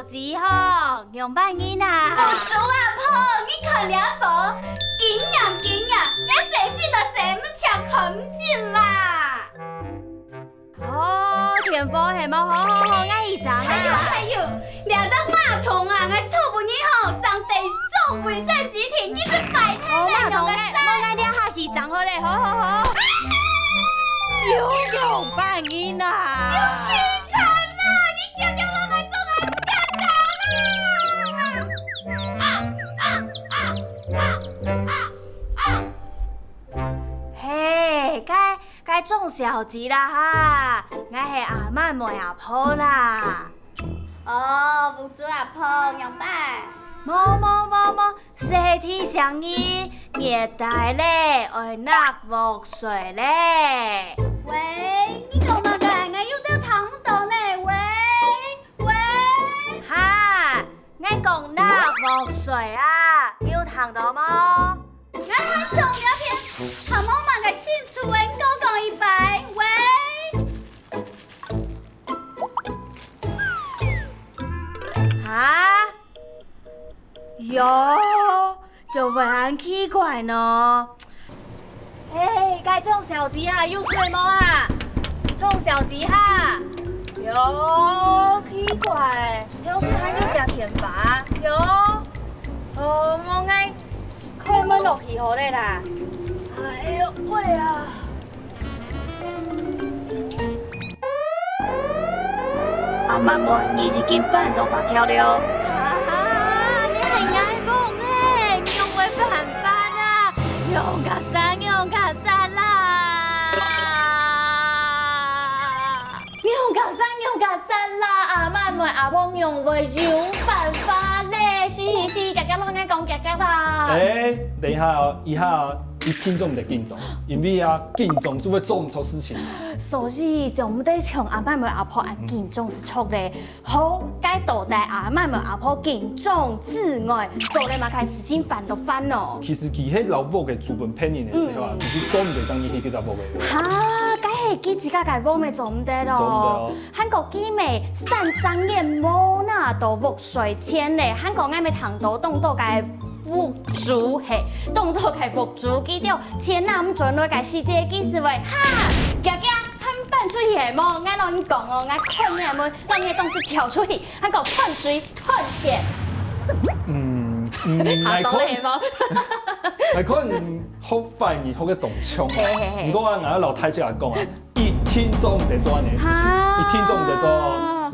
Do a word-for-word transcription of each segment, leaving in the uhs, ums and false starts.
子豪，仰般形啊？屋主阿婆，你看這風，緊仰緊仰，連細細个細妹仔看毋見啦！哦，電火係無？好好好，𠊎去整啊。還有還有，這隻馬桶啊，𠊎昨晡日吼，正在做衛生紙巾，佢就壞忒了，哦，馬桶，仰个使？𠊎𠊎這下去整好咧，好好好。仰般形啊？有氣慘啦！ 嘿，該該鍾小姐啦哈，𠊎係阿滿妹阿婆啦。哦，屋主阿婆，仰般？無無無無， 係提醒你，熱天咧，愛搦屋水咧。喂，你講麼个？𠊎有兜聽毋到呢。喂喂。哈，𠊎講搦屋水啊，有聽到無？𠊎還唱這片，還無麼个清楚，你過講一擺。喂。 哈？喲，仰會恁奇怪呢？嘿，該鍾小姐啊，有在無啊？鍾小姐哈？喲，奇怪，頭先還有接電話，喲。哦，𠊎開門落去好了啦。哎喲喂啊！ 阿滿妹，你已經犯到法條了。啊，你係𠊎个呢，你仰會犯法啊？仰結煞，仰結煞啦！仰結煞，仰結煞啦！阿滿妹阿婆仰會有犯法咧？是是是，遽遽摎𠊎講遽遽啦！哎，等一下哦，一下哦， 你緊張毋得緊張，因為啊，緊張就會做毋著事情。所以就毋得像阿滿妹阿婆恁緊張就著咧。好，該到底阿滿妹阿婆緊張之外，做了麼个事情犯到法呢？其實佢係摎屋仔租分別人个時候啊，嗯。其實做毋得正入去該隻屋仔。哈，該係佢自家个屋仔做毋得咯。做毋得哦。還過佢乜三隻月無拿到屋稅錢咧，還過𠊎乜聽到當多个 屋主，嘿，當多个屋主，佢兜錢拿毋轉來个時節，佢就會哈，遽遽，還搬出去係無？𠊎摎你講哦，𠊎看你个門，摎你个東西跳出去，還講斷水斷電。嗯，嗯，嚇到你係無？來看，學法語學个當像。嘿嘿嘿。毋過啊，𠊎愛摎大家講啊， 一定做毋得做恁樣个事情，哈。一定做毋得做。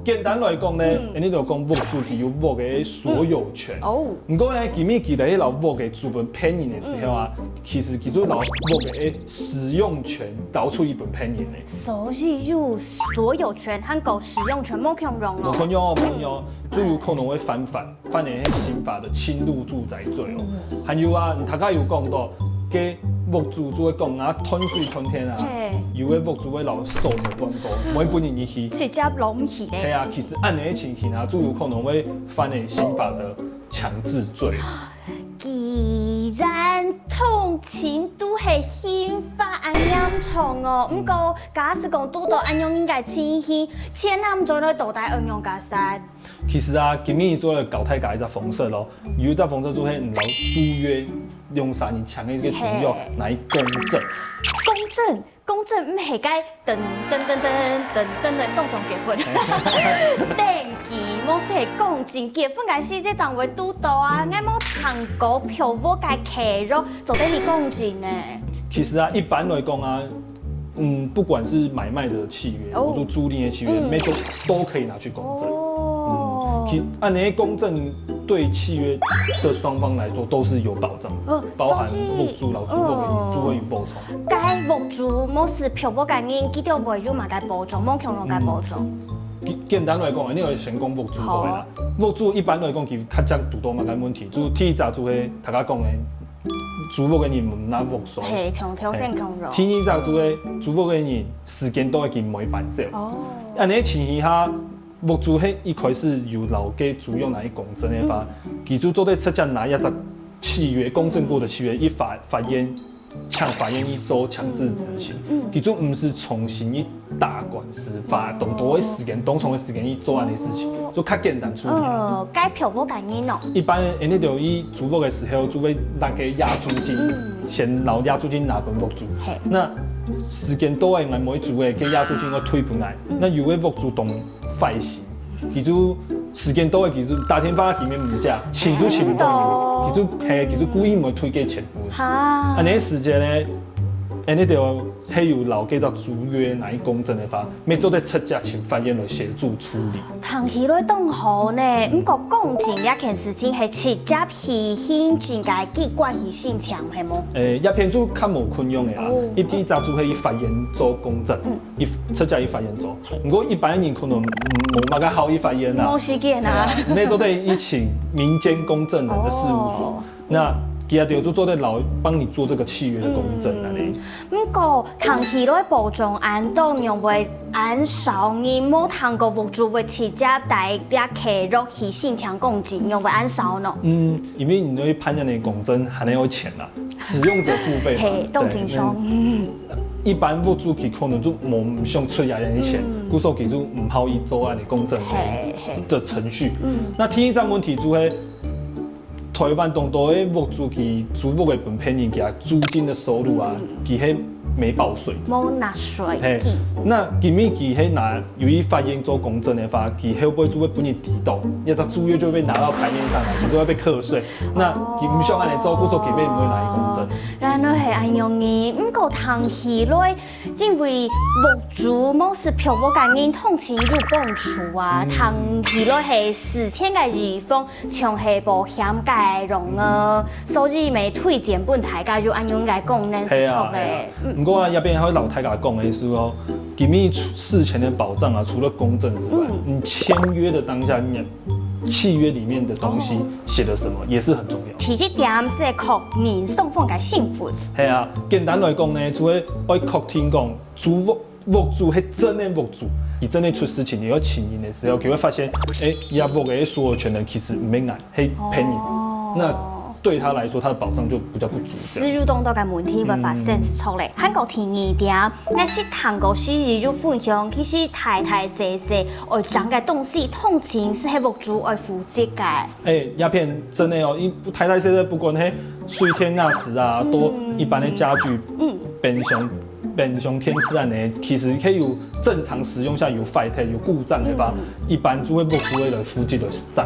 簡單來講呢，嗯。恁樣就講屋主佢有屋个所有權。嗯。哦。毋過呢，佢乜佢在該摎屋个租分別人个時候啊，嗯。其實佢就摎屋个使用權交出去分別人呢。所以有所有權還過使用權無共樣哦。無共樣，無共樣，嗯。就有可能會犯法。 犯个係刑法的侵入住宅罪哦。嗯。還有啊，大家有講到，該屋主就會講啊，斷水斷電啊，嘿。有个屋主會摎鎖門關過，毋會分人入去。直接摎毋去咧。係啊，其實恁樣个情形啊，就有可能會犯个刑法的強制罪。既然通通都係刑法恁嚴重哦，嗯。毋過假使講堵到恁樣个情形，錢拿毋轉來到底愛仰結煞？ 其實啊，今日做个教大家一隻方式咯，有一隻方式就係你摎租約用啥人簽个這個租約嘿。來公證。公證，公證毋係該等等等等等等等當場結婚。嘿。登記，無係公證，結婚个時節正會堵到啊，嗯。𠊎無聽過票屋个契約，做得你公證呢。其實啊，一般來講啊， 嗯，不管是買賣的契約，哦。或者租賃的契約，嗯。每種都可以拿去公證。哦。嗯，其，恁樣公證對契約的雙方來說都是有保障的，嗯，包含屋主摎租屋个人，嗯。就會有補充。該屋主無係票屋个人，佢兜會有麼个保障，無共樣个保障。嗯。簡，簡單來講，你愛先講屋主好啦。好。屋主一般來講，佢較常堵到麼个問題，就第一隻就係大家講个 租屋个人毋納屋稅。嘿，像頭先講咯。第二隻就係租屋个人時間到已經無搬走。哦。恁樣情形下，屋主係一開始有摎該租約拿去公證个話，嗯。佢就做得直接拿一隻契約，公證過的契約，去法，法院請法院去做強制執行，嗯，嗯。佢就毋使重新去打官司，花當多个時間，當長个時間去做恁个事情，哦。就較簡單處理。嗯，該票屋个人哦。一般恁呢就去租屋个時候，就會拿个押租金，嗯。先摎押租金拿分屋主。嘿。那時間到个，𠊎無去租个，該押租金愛退分𠊎。嗯。那有个屋主當壞心， 佢就時間到个，佢就打電話佢乜毋接，尋就尋毋到人，真的哦。佢就，嘿，佢就故意無退該錢分。哈。恁呢時節呢，恁呢就係有摎該隻租約拿去公證个話，乜做得直接請法院來協助處理。聽起來當好呢，毋過講真，這件事情係直接去行政个機關去申請，係無？誒，這片就較無困難个啊，哦。一，一隻就係去法院做公證。嗯。 一，直接去法院做。毋過一般人可能，嗯，無麼个好去法院啊。無時間啊。係啊，你做得去請民間公證人的事務所。哦。那佢兜就做得摎，幫你做這個契約的公證啊，嗯。你。毋過，聽起來保障恁多，仰會恁少人無聽過屋主會直接帶這契約去申請公證，仰會恁少呢？嗯，因為你要去辦恁呢公證，還要錢啊。 使用者付費嘛。嘿，當正常。對，嗯。一般屋主佢可能就無想出這樣个錢，嗯。故所佢就毋好去做恁呢公證的，嘿，嘿。的程序。嗯。那第二隻問題就係，台灣當多个屋主佢租屋个分別人，佢租金的收入啊，嗯。佢係沒報稅的。無納稅嘿，金。那今日佢係拿 有一法院做公證个話，佢後背就會分你知道，這隻租約就會拿到台面上來，佢就會被課稅。那佢毋想恁呢做，故所佢乜毋會拿去公證。哦，原來係恁樣呢。毋過聽起來，因為屋主無係票屋个人，通常有幫助啊，嗯。聽起來係事前个預防，像係保險个用啊，所以乜推薦分大家有恁樣个功能係著个。係啊，係啊。 嗯。毋過啊，這片還會摎大家講个係哦，今日事前的保障啊，除了公證之外，嗯。你簽約的當下，你的契約裡面的東西哦。寫了什麼，也是很重要。第一點係確認雙方个身份。係啊，簡單來講呢，就係愛確定講，租屋，屋主係真的屋主，佢真的出事情，佢愛請人的時候，佢會發現，誒，這屋个所有權人其實毋係𠊎， 係別人，哦。那對他來說，他的保障就比較不足，這樣。係有當多个問題會發生，嗯。係著咧。還過第二點，𠊎識聽過時有分享，其實大大細細愛整个東西，通常係屋主愛負責个。誒，這片真的哦，因大大細細不管係水電瓦斯啊，嗯。到一般的家具，嗯。冰箱 冰箱、電視恁呢，其實係有正常使用下有壞忒、有故障个話，嗯。一般就會屋主會來負責來整。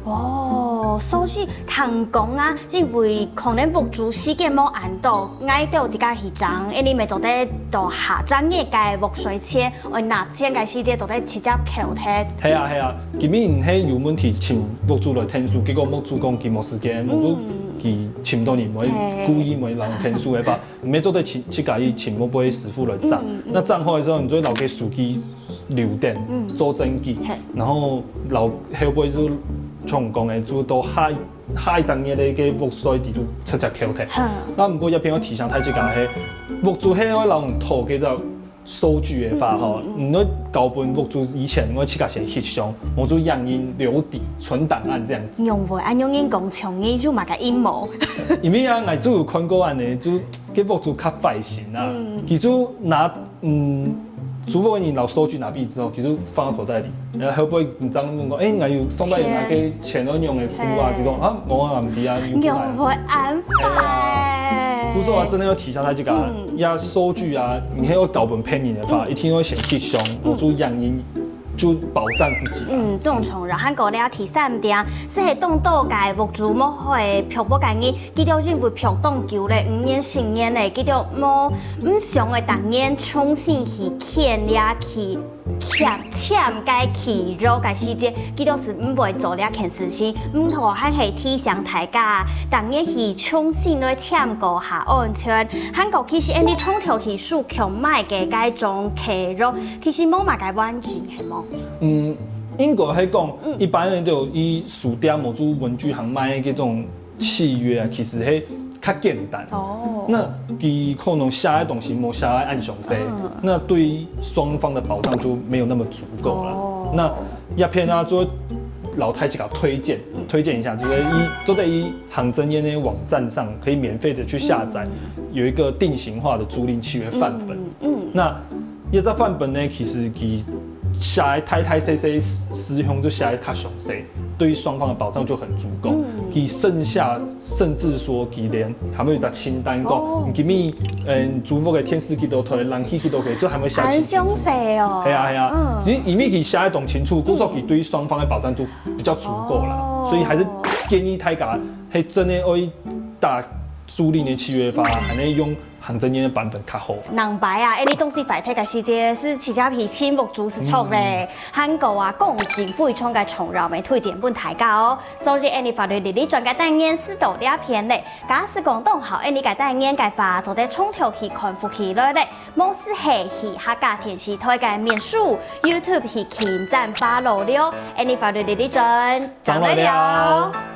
哦，所以聽講啊，因為可能屋主時間無恁多，愛到自家去整，恁呢乜做得到下正月个屋稅錢，愛納錢个時節做得直接扣忒。係啊，係啊，今日係有問題，請屋主來投訴，結果屋主講佢無時間，嗯。屋主佢尋到人，無，嘿。故意無人投訴个話， 毋係做得自，自家去請屋背師傅來整。嗯，嗯。那整好个時候，你就會摎該收據留等，嗯。做證據，嘿。然後摎後背就像講个，就到下，下一隻月个該屋稅佢就直接扣忒。哈。那毋過這片要提醒大家个係，屋主係愛摎你討該隻收據个話吼，嗯，嗯，嗯。你愛交分屋主以前，你愛自家先翕相，無就影印留底、存檔案這樣子。仰會恁樣講，像你有麼个陰謀？因為啊，𠊎就有看過恁呢，就 該屋主較壞心啊，嗯。佢就拿，嗯，租屋个人摎收據拿分佢之後，佢就放到口袋裡。然後後背毋知問講，誒，𠊎有上擺有拿該錢愛用个付啊？錢。佢講，啊，無啊，毋知啊，有過來。仰會恁壞？係啊。故所啊，真的要提醒大家，嗯。這收據啊，你係愛交分別人个話，嗯。一定要先翕相，嗯。無就影印 就保障自己啊。嗯，當重要。還過咧，第三點，係當多个屋主無好个票屋个人，佢兜因為票當久咧，五年、十年咧，佢兜無，毋想愛逐年重新去簽這契，簽，簽个契約个時節，佢兜係毋會做這件事情。毋過還係提醒大家，逐年去重新來簽過較安全。還過其實，恁呢長條去收強買个該種契約， 其實無麼个完整，係無？嗯，應該係講，嗯。一般人就以書店無就文具行買个這種契約啊，其實係較簡單。哦。那佢可能寫个東西無寫个恁詳細，嗯。那對於雙方的保障就沒有那麼足夠了。哦。那這片啊，就老太自家推荐，推荐一下，就是一，做在一行政院的网站上可以免费的去下载，有一个定型化的租赁契约范本。嗯，那一个范本呢，其实佢写个大大細細，使用就写个较详细，对于双方的保障就很足够。佢剩下甚至说佢连还没有一个清单讲，哦你今日嗯租屋个电视几多台，冷气几多台，这还没写很清楚。詳细哦。系啊系啊，嗯其实因为佢写得当清楚，故所佢对双方的保障就比较足够了，哦所以还是建议大家，嘿，真的要打租赁的契约法，还能用行政院的版本较好。人牌啊，哎，你东西坏忒个時节是自家去请屋主是错嘞。韩国啊，讲政府非常个重要，没推荐分大家哦。所以，哎，你法律利益专家单元是到这片嘞。假使讲当好，哎，你个单元个话，做得从头去看复起来嘞。莫是系去客家电视台个面书、YouTube去点赞follow了。哎，你法律利益专，张来了。